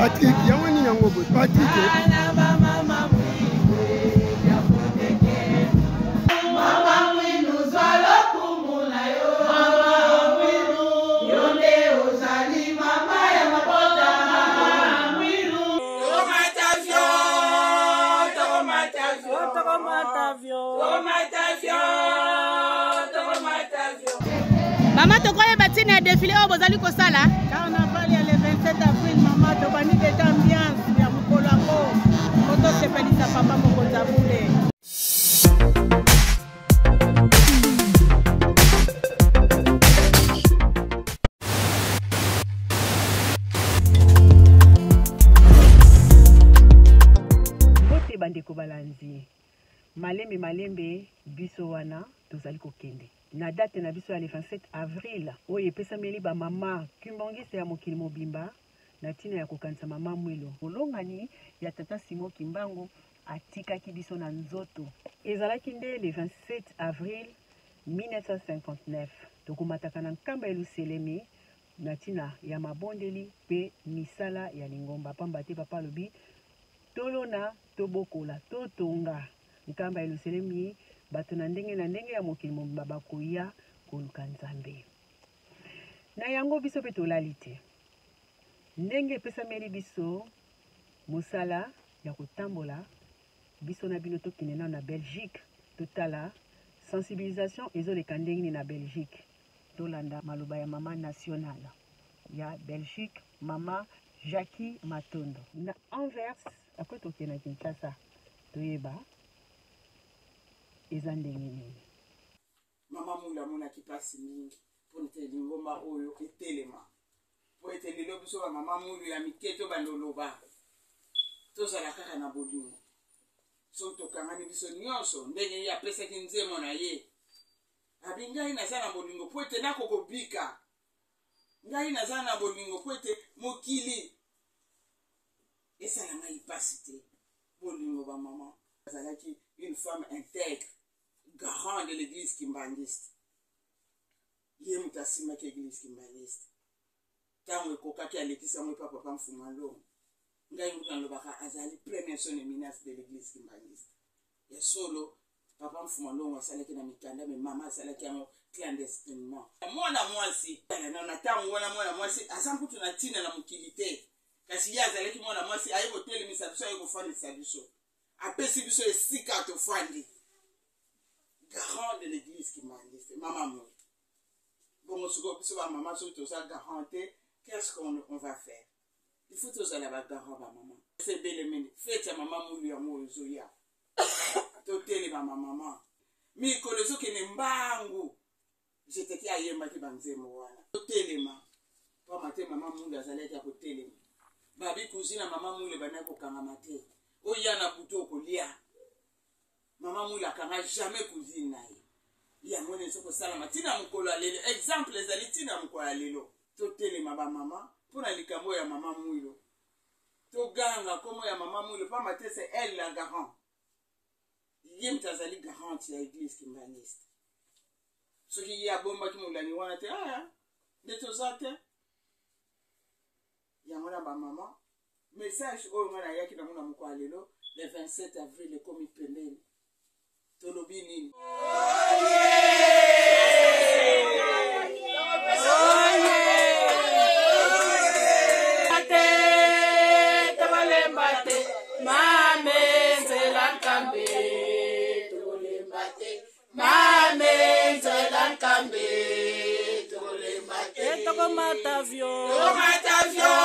Patrick, yango nini yango boye Patrick? Mama, tokoyeba ntina ya defile oyo bozali kosala? Carnaval ya le 27 avril, mama, tobandi deja ambiance ya mokolo yango po tosepelisa papa mokonzi ya bule. Mbote bandeko balandi, malembe malembe biso wana tozali kokende na date na biso ya le 27 avril oyo epesameli bamama kimbangiste ya mokili mobimba na ntina ya kokanisa mama Mwilo, molongani ya tata Simon Kimbangu atikaki biso na nzoto. Ezalaki nde le 27 avril 1959. Tokomataka na nkamba ya Eluselemi na ntina ya mabondeli mpe misala ya lingomba, pamba te papa alobi tolona, tobokola, totonga nkamba ya Eluselemi, bato na ndenge na ndenge ya mokili mobimba bakoya koluka Nzambe. Na yango biso mpe tolali te. Ndenge epesameli biso mosala ya kotambola, biso na bino tokende nano na Belgique, totala sensibilisation ezoleka ndenge nini na Belgique. Tolanda maloba ya mama nationale ya Belgique, mama Jackie Matondo. Na Anvers, après tokende na Kinshasa, toyeba eza ndenge nini. Mama Mula amonaki mpasi mingi mpo ete lingomba oyo etelema, mpo ete lelo biso bamama Mulu ya mike tobanda oloba, tozala kaka na bolingo. Soki tokangani biso nyonso ndenge ye apesaki nzembo na ye, abi ngai naza na bolingo mpo ete nakokobika, ngai naza na bolingo mpo ete mokili esala ngai mpasi te. Bolingo bamama azalaki une femme intègre, garant de l'église kimbanguiste. Ye moto asimbaki église kimbanguiste ntango ekokaki, alekisi yango epa papa Mfuma Longo. Ngai moto nalobaka azali première son éminence de l'église kimbanguiste ya solo. Papa Mfuma Longo asalaki na mikanda, me mama asalaki yango clandestinement. Mwana mwasi na ntango wana, mwana mwasi aza nkutu na ntina na mokili te, kasi ye azalaki mwana mwasi, aye kotelemisa biso, aye kofandisa biso, apesi biso esika tofandi, garant de l'église kimbanguiste mama Moi. Bongo sikoyo biso bamama soki toza garant te, qu'est-ce qu'on on va faire? Il faut tozala bagarant bamama. Ebele fete ya mama Mulu yango oyo ezoya, totelema bamama, mikolo ezokende mbangu. Jeteki ayembaki banzembo wana, totelema, pamba te mama Mulu azalaki ya kotelema. Babi cousine ya mama Mulu ebandaki kokangama te, oya na butu okolia. Mama Mulu akanga jamais cousine na ye. Yango nde ezo kosalama ntina mokolo ya lelo. Exemple ezali ntina mokolo ya lelo. Totelema bamama mpo na likambo ya mama Mwilu, toganga nkombo ya mama Mwilu, pamba te c'est elle la garant. Ye moto azali garante ya église kimbanguiste. Soki ye abombaki molangi wana te, ah, nde toza te. Yango na bamama, message oyo ngai nayaki nango na mokolo ya lelo, le 27 avril ekomi pembeni, tolobi nini? Tokomata avion, tokomata avion,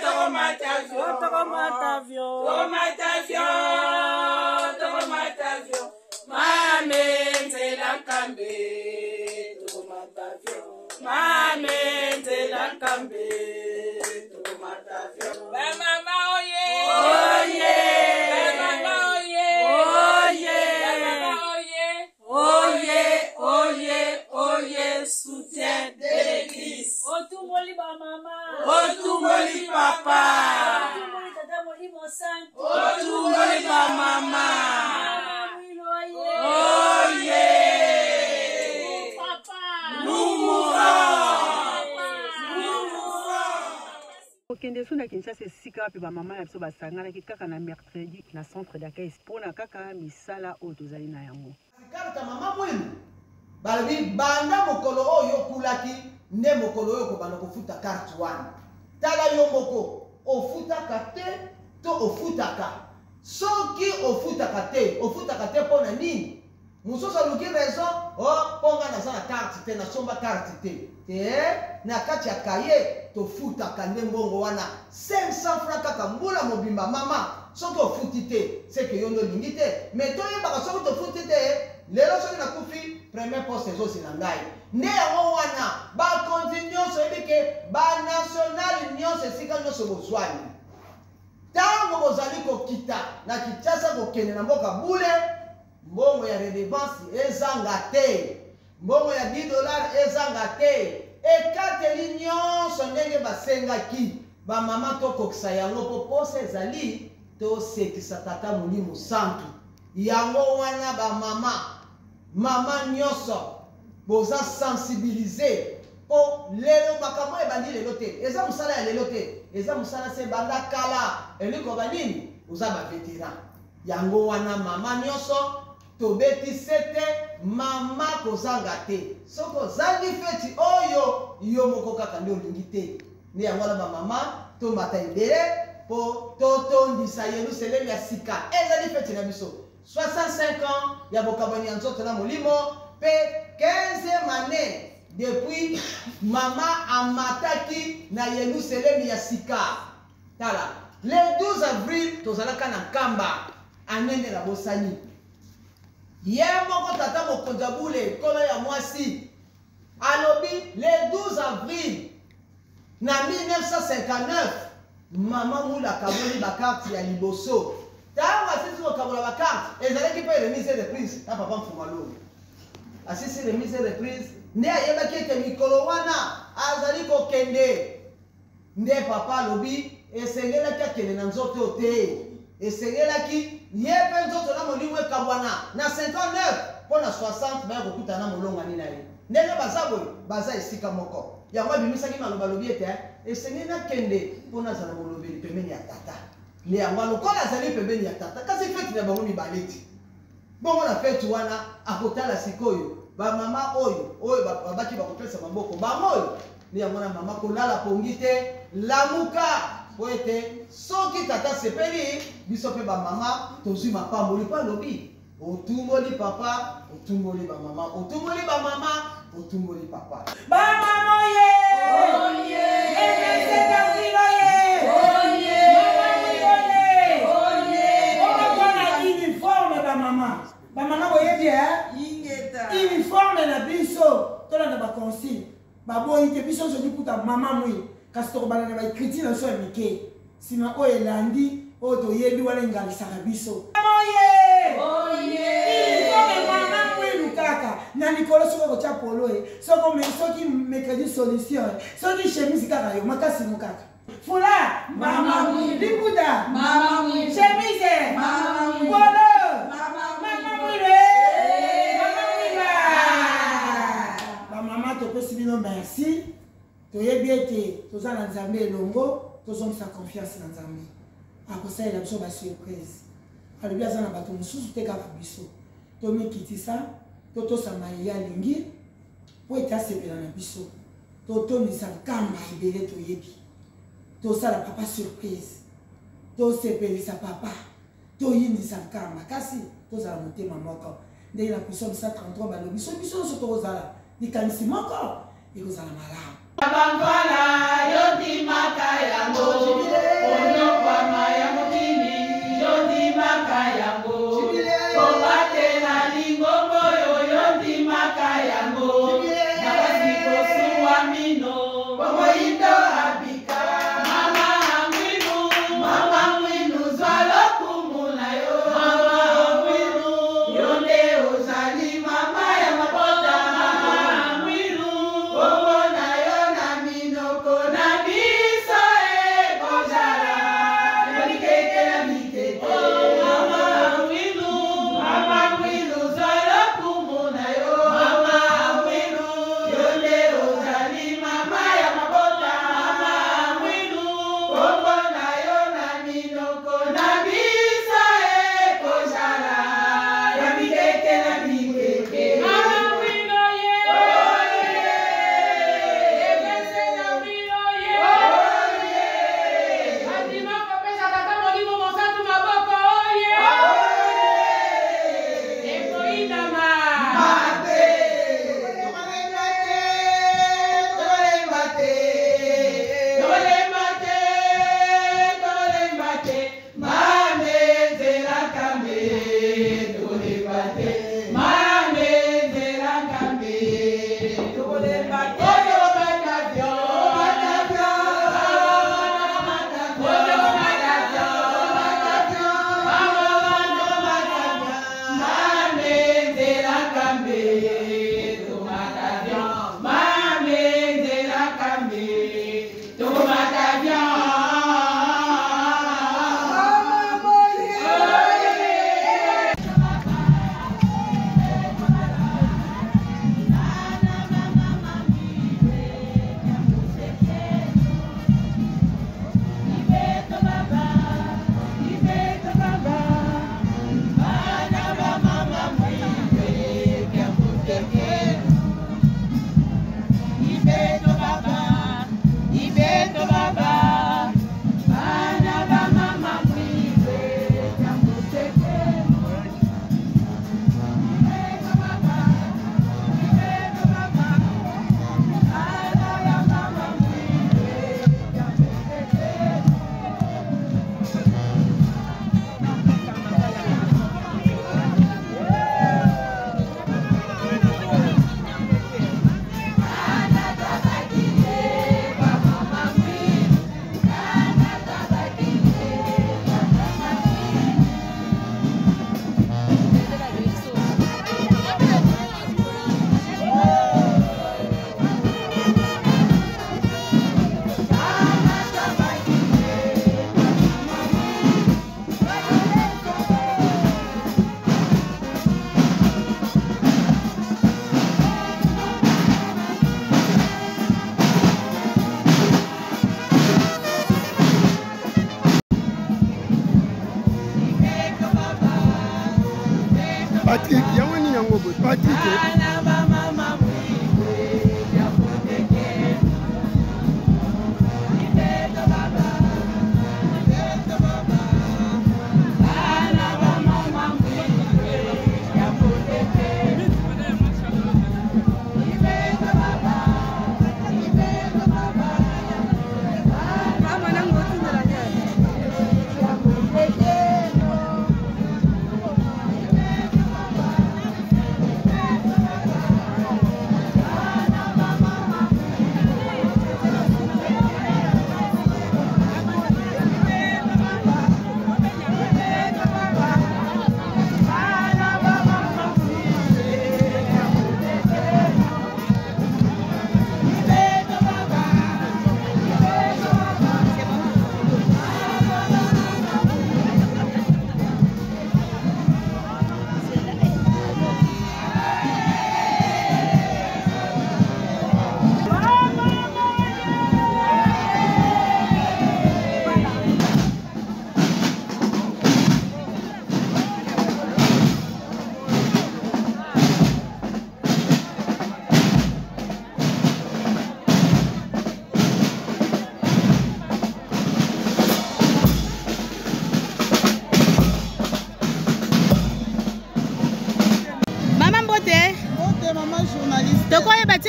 tokomata avion, tokomata avion, tokomata avion, tokomata avion, mame nzela nkambe, tokomata avion, mame nzela nkambe, tokomata avion. Bamama oye, oye, bamama oye, oye, bamama oye, oye, oye, oye, soutien de l'église. Otumboli bamama, otumboli papa, otumboli tata molimo santu, otumboli bamama. Mama Mwilo oye, oye, papa nous mourons. Tokokende su na Kinshasa esika wapi bamama na biso basanganaki kaka na mercredi na centre d'accueil mpo na kaka misala oyo tozali na yango. Carte mama Mwilu balobi banda mokolo oyo okulaki nde mokolo oyo okobanda kofuta carte wana. Tala yo moko ofutaka te to ofutaka? Soki ofutaka te, ofutaka te mpo na nini? Mosusu aluki raison, oh mpo nga naza na carte te, nasomba carte te. Te, na kati ya cahier tofutaka nde mbongo wana 500 francs kaka mbula mobimba. Mama, soki ofuti te, c'est que yo nde olingi te. Mais toyebaka soki tofuti te, lelo soki nakufi, premier poste ezozela ngai. Nde yango wana bakonzi nyonso, oyebi ke ba national nyonso esika nyonso bozwani, Tango bozali kokita na Kinshasa kokende na mboka bule, mbongo ya redevance ezanga te, mbongo ya 10 dollars ezanga te. Ekateli nyonso ndenge basengaki ba mama tokokisa yango po posa ezali tosekisa Tata Molimo Santu. Yango wana ba mama, mama nyonso boza sensibiliser po lelo makambo oyo ebandi lelo te, eza mosala ya lelo te, eza mosala se banda kala. Elingi koloba nini? Oza ba veteran. Yango wana mama nyonso tobeti sete, mama kozanga te. Soki ozangi feti oyo yo moko kaka nde olingi te. Nde yango wana ba mama tomata ebele po totondisa Yelusalemi ya sika. Ezali feti na biso. 65 ans ya bokabwani ya nzoto na molimo pe 15e annee depuis mama amataki na Yelusalemi ya sika. Tala, le 12 avril tozalaka na Nkamba, annee nde nabosani. Ye moko tata mokonzi ya bule, nkolo ya mwasi, alobi le 12 avril na 1959 mama Mula akaboli ba carte ya liboso. Ntango asilisi kokabola ba carte, ezalaki mpe remise et reprise na papa Mfuma Longo. Asilisi remise et reprise nde ayebaki ete mikolo wana azali kokende. Nde papa alobi esengelaki akende na nzoto oyo te, esengelaki ye mpe nzoto na molimo ekabwana na 59 mpo na 60 baya kokutana na molongani na ye. Ndenge baza boye, baza esika moko. Yango abimisaki maloba alobi ete esengeli nakende mpo nazala molobeli pembeni ya tata. Nde yango lokola azali pembeni ya tata, kasi feti na bango mibale ti. Bongo na feti wana akotala sikoyo bamama oyo oyo babaki bakopesa maboko bango oyo. Nde yango wana mama kolala pongi te, lamuka mpo ete soki tata asepeli biso mpe bamama tozwi mapamboli, mpo alobi otumboli papa, otumboli bamama, otumboli bamama, otumboli papa. Bamama oye! Oye! Bamama boyebi eh? Uniforme na biso tolanda ba consigne. Baboyi te biso nyonso likuta mama mwi kasi tokobanda na ba écriture na biso ya mike nsima oyo elandi oyo toyebi wana engalisaka biso. Oye! Oye! Mama mwilu kaka na likolo soki okotya polo e soki soki mercredi solution e soki chemise kaka yo makasi mo kaka fula mama mwilu liputa mama mwilu chemise mama mwilu polo mama mwilu mama mwilu. Bamama topesi bino merci. Toyebi ete toza na Nzambe elongo, tozongisa confiance na Nzambe. Akosalela biso ba surprise. Alobi aza na bato mosusu te kaka biso. Tomikitisa, totosa maye ye alingi mpo ete asepela na biso. Totondisa nkamba ebele toyebi. Tosala papa surprise. Tosepelisa papa. Toyindisa nkamba kasi tozala motema moko. Ndenge na Psaume 133 balobi soki biso nyonso tokozala likanisi moko ekozala malamu. Bangwala yo ndimaka yango, konyokwama ya mokili yo ndimaka yango, kobatela lingombo oyo yo ndimaka yango, na pasi kosuwa mino moyindo abika. Mama Mwilu, mama Mwilu, zwa lokumu na yo. Mama Mwilu, yo nde ozali mama ya mabota. Mama Mwilu, kombo na yo na mino.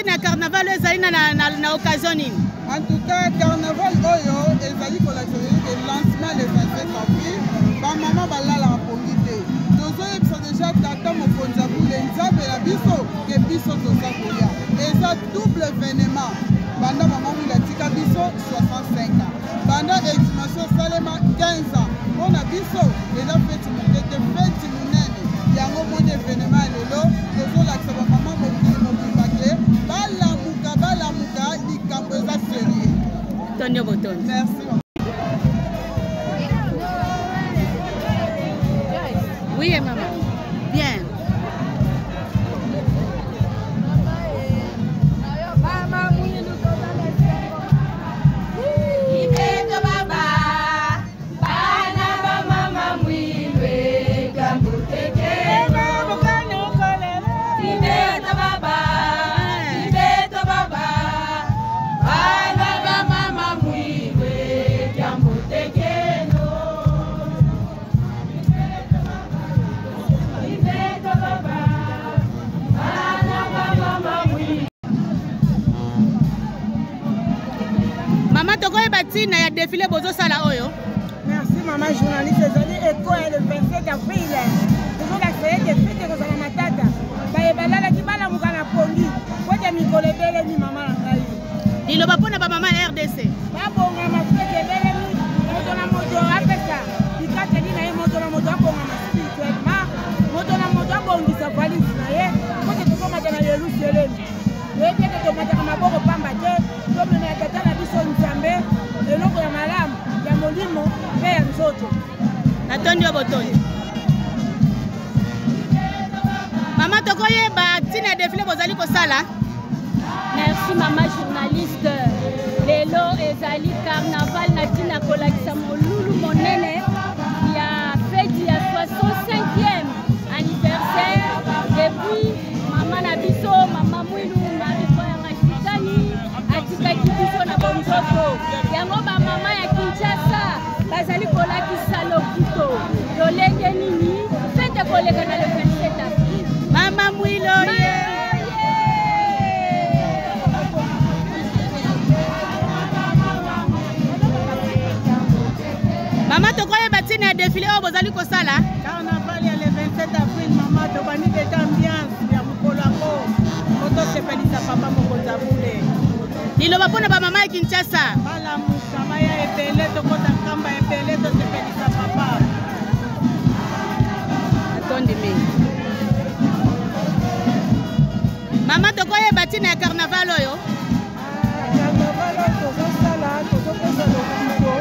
ntina ya carnaval oyo ezali na, na, na, na occasion nini? En tout cas, carnaval oyo ezali kolakisa ke lancement le 27 avril, bamama balalaka pongi te. Tozoyebisa deja tata mokonzi ya bule nzambe na biso ke biso toza koya. Eza double événement. Banda mama Mwila atika biso 65 ans. Banda exhumation esalema 15 ans. Mpo na biso eza feti moke te, feti monene. Yango moni evenema ya lelo tozolakisa bamama mokili mobimba ke balamuka, balamuka, likambo eza serieux. Tondi botondi. Merci. Oui, maman. Bien. Mama, tokoyeba ntina ya defile bozosala oyo? Merci mama journaliste, ezali eko ya le 27 avril. Tozolakisa ete fete ekozala matata, baye balalaki balamuka na pongi po ete mikolo ebelemi. Mama na ngai, liloba mpo na bamama ya RDC. Babongama, fete ebelemi, moto na moto apesa bikateli na ye, moto na moto abongama spirituellement, moto na moto abongisa valise na ye po ete tokomata na Yerusalemi. Toyebi ete tomataka maboko pamba te, tomemela tata na biso Nzambe eloko ya malamu ya molimo mpe ya nzoto. Natondi yo botondi. Mama, tokoyeba ntina ya defile bozali kosala? Merci mama journaliste. Lelo ezali carnaval na ntina kolakisa molulu monene ya feti ya 65e anniversaire depuis mama na biso mama Mwilu Marie Koyanga Shitani atikaki biso na bonzoto. Yango bamama ya Kinshasa bazali kolakisa lokito lolenge nini fete koleka na le 27 avril. Mama Mwilu ye. Mama, tokoyeba ntina ya defile oyo bozali kosala? Carnaval ya le 27 avril, mama, tobandi deja ambiance ya mokolo yango po tosepelisa papa mokonzi ya bule. Liloba mpo na bamama ya Kinshasa. Balamuka, baya ebele, tokota nkamba ebele, tosepelisa papa. Atondi mingi. Mama, tokoyeba ntina ya carnaval oyo? Carnaval oyo tozosala, tozopesa lokito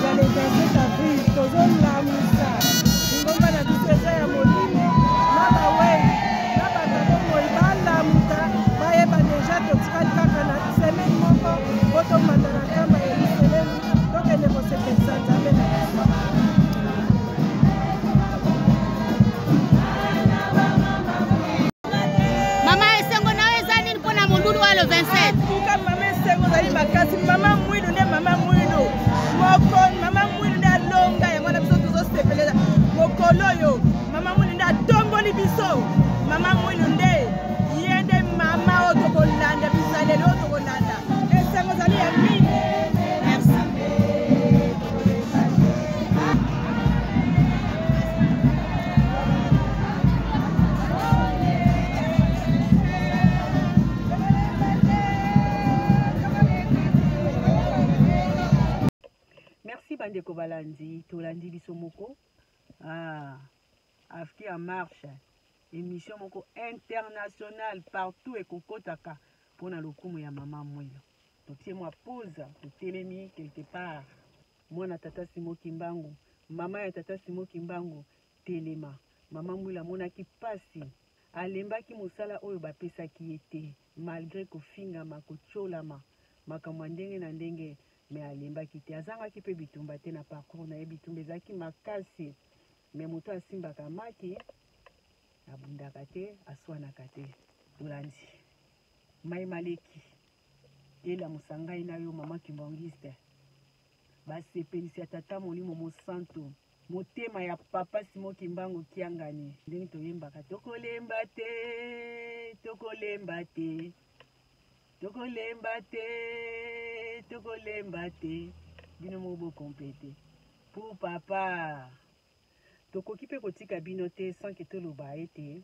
ya le 27 avril, tozolamusa lingomba na biso eza ya molimo na bawei na bato bomoi balamuka, bayeba deja totikali kaka na semaine moko po tomata na nkamba ya Yerusalemi, tokende kosepelisa Nzambe na biso. Mama, esengo na yo eza nini mpo na molulu wa le 27? Tuka mama, esengo ezali makasi. Mama Mwilu nde mama Mwilu moko, mama Mwilu nde alonga yango na biso tozosepelela mokolo oyo. Mama Mwilu nde atomboli biso, mama Mwilu nde ye nde mama oyo tokolanda, bizaleli oyo tokolanda. Esengo ezali ya mingi. Merci. Merci bandeko balandi, tolandi biso moko. Afki en marche, émission moko internationale partout ekokotaka mpona lokumu ya mama Mwilu. Totie mwa pause, totelemi quelque part. Mwana tata Simo Kimbangu, mama ya tata Simo Kimbangu, telema. Mama Mwilu amonaki pasi, alembaki mosala oyo bapesaki ye te, malgre kofingama, kotiolama, makambo ya ndenge na ndenge, mais alembaki te. Azangaki mpe bitumba te na parcours na ye, bitumba ezalaki makasi, mais moto asimbaka maki abundaka te, aswanaka te. Tolandi mai maleki elamusa ngai na yo mama kimbangiste, basepelisi ya tata molimo mosantu, motema ya papa Simo Kimbangu Kiangani. Ndenge toyembaka, tokolemba te, tokolemba te. Tokolemba te, tokolemba te. Bino moko bo compléter. Pour papa. Tokoki mpe kotika bino te sans que toloba ete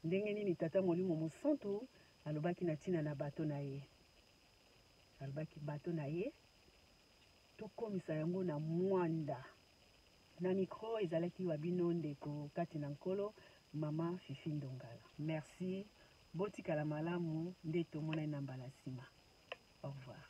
ndenge nini Tata Molimo Mosantu alobaki na ntina na bato na ye. Alobaki bato na ye tokomisa yango na mwanda. Na micro ezalaki wa bino ndeko kati na Nkolo mama Fifi Ndongala. Merci, botikala malamu nde tomonani na mbala nsima. Au revoir.